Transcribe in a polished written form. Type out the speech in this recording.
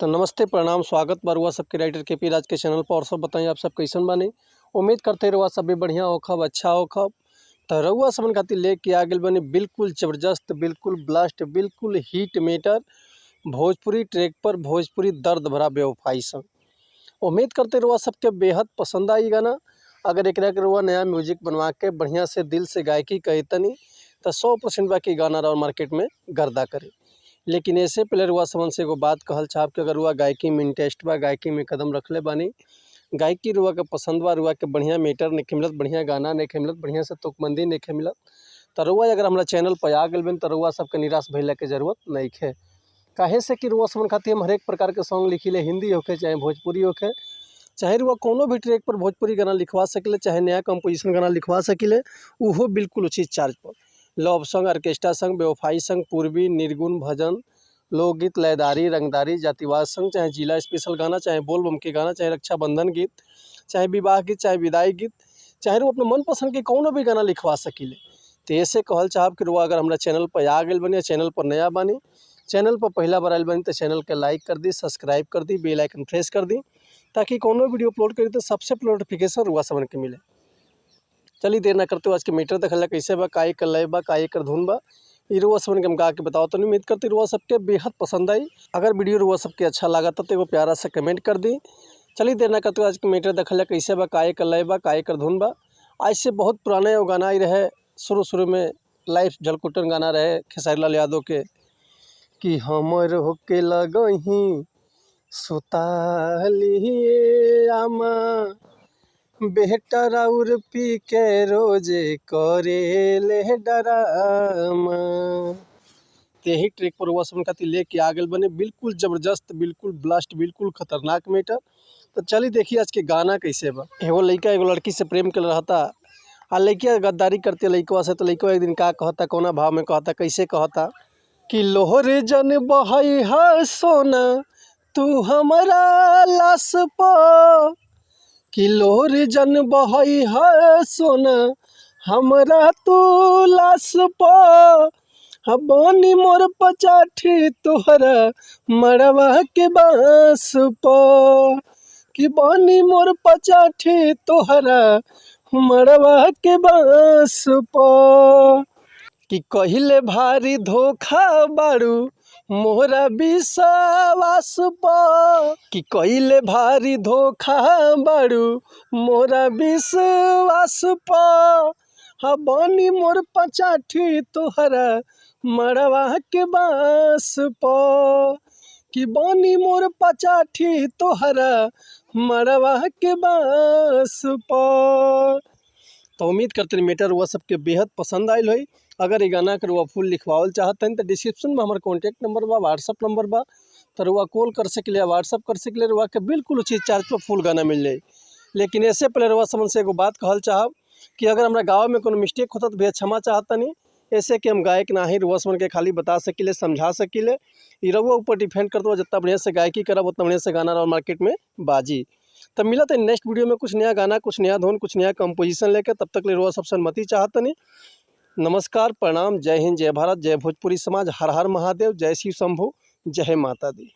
तो नमस्ते, प्रणाम, स्वागत बा रउआ सबके राइटर के पी राज के चैनल पर। और सब बताई आप सब कैसन बानी? उम्मीद करते रउआ सब भी बढ़िया होखब, अच्छा होखब। तो रउआ सबन खातिर लेके आ गेल बानी बिल्कुल ज़बरदस्त, बिल्कुल ब्लास्ट, बिल्कुल हिट मैटर भोजपुरी ट्रैक पर भोजपुरी दर्द भरा बेवफाई सॉन्ग। उम्मीद करते रउआ सबके बेहद पसंद आई गाना। अगर एकरा के रउआ नया म्यूजिक बनवा के बढ़िया से दिल से गायकी कही तनी तो 100% बाकी गाना रउआ मार्केट में गर्दा करी। लेकिन ऐसे पहले रउआ सबन से एगो बात कहल चाहब कि अगर रउआ गायकी में इंटरेस्ट बा, गायकी में कदम रखले बानी, गायकी रउआ के पसंद बा, रउआ के बढ़िया मैटर नइखे मिलत, बढ़िया गाना नइखे मिलत, बढ़िया से तुकबंदी नइखे मिलत, तो रउआ अगर हमरा चैनल पर आ गेल बानी तो रउआ सबके निराश भइला के जरूरत नइखे। काहे से कि रउआ सबन खातिर हम हरेक प्रकार के सॉन्ग लिखिले, हिंदी होखे चाहे भोजपुरी होखे, चाहे रउआ कोनो भी ट्रैक पर भोजपुरी गाना लिखवा सकिले, चाहे नया कंपोजिशन गाना लिखवा सकिले, उहो बिल्कुल उचित चार्ज पर। लव सॉन्ग, ऑर्केस्ट्रा सॉन्ग, बेवफाई सॉन्ग, पूर्वी, निर्गुण, भजन, लोकगीत, लयदारी, रंगदारी, जातिवाद सॉन्ग, चाहे जिला स्पेशल गाना, चाहे बोल बम के गाना, चाहे रक्षाबंधन गीत, चाहे विवाह गीत, चाहे विदाई गीत, चाहे रउआ अपना मनपसंद के कोनो भी गाना लिखवा सकिले। तो ऐसे कहल चाहब कि रउआ अगर हमरा चैनल पर आ गेल बानी, चैनल पर नया बानी, चैनल पर पहला बार आयल बानी तो चैनल के लाइक कर दी, सब्सक्राइब कर दी, बेल आइकन प्रेस कर दी, ताकि कोनो वीडियो अपलोड करी तो सबसे पहले नोटिफिकेशन रउआ सबन के मिले। चलिए देर ना करते हुए आज के मीटर देखल कैसे बा, का एकर लय बा, का एकर धुन बा, ई रउआ सबन के हम गा के बताओ। तो उम्मीद करती रउआ सबके बेहद पसंद आई। अगर वीडियो रउआ सबके अच्छा लगा तो एगो प्यारा सा कमेंट कर दी। चलिए देर ना करते हुए आज के मीटर देखल कैसे बा, का एकर लय बा, का एकर धुन बा। आज से बहुत पुराना एगो गाना आई रहे, शुरू शुरू में लाइफ झलकुटन गाना रहे खेसारी लाल यादव के, कि हमर होके लगही सुतालिए आमा, बेटा राउर पी के रोजे करे ले डरामा। यही ट्रैक पर रउआ सबन खातिर लेके आ गेल बने बिल्कुल ज़बरदस्त, बिल्कुल ब्लास्ट, बिल्कुल खतरनाक मैटर। तो चलिए देखिए आज के गाना कैसे बा। एगो लइका एगो लड़की से प्रेम कर रहता आ लइकिया गद्दारी करते लइकवा से, तो लइकवा एक दिन का कहता, कौना भाव में कहता, कैसे कहता कि लोहर जन बहई है सोना तू हमारा लाश पा, कि लोहर जन बहई है सोना हमरा तू लाश पा, बनी मोर पचाठी तोहरा मड़वा के बाँस पा, कि बनी मोर पचाठी तोहरा मड़वा के बाँस पा, कि कहिले भारी धोखा बारू मोरा विश्वास पा, कि कहिले भारी धोखा बारू मोरा विश्वास पा, बनी मोर पचाठी तोहरा मड़वा के बाँस पा, कि बनी मोर पचाठी तोहरा मड़वा के बाँस पा। तो उम्मीद करते हैं मैटर रउआ सबके बेहद पसंद आयल होई। अगर ये गाना के रउआ फुल लिखवावल चाहत हन तो डिस्क्रिप्शन में हमार कॉन्टैक्ट नंबर बा, व्हाट्सअप नंबर बा, तो रउआ कॉल कर सकिले, व्हाट्सअप कर सकिले, रउआ के बिल्कुल उचित चार्ज पर फुल गाना मिल जाई। लेकिन ऐसे पहले रउआ सबन से एगो बात कहल चाहब कि अगर हमरा गाँव में कोनो मिस्टेक होता तो भैया क्षमा चाहतनी, ऐसे कि हम गायक ना ही, रउआ सबन के खाली बता सकिले, समझा सकिले। ई रउआ ऊपर डिपेंड करत बा, जितना बढ़िया से गायकी करब उतना बढ़िया से गाना रउआ मार्केट में बाजी। तब मिलत है नेक्स्ट वीडियो में कुछ नया गाना, कुछ नया धुन, कुछ नया कंपोजिशन लेकर। तब तक ले रउआ सबसे अनुमति चाहतनी। नमस्कार, प्रणाम, जय हिंद, जय भारत, जय भोजपुरी समाज, हर हर महादेव, जय शिव शंभू, जय माता दी।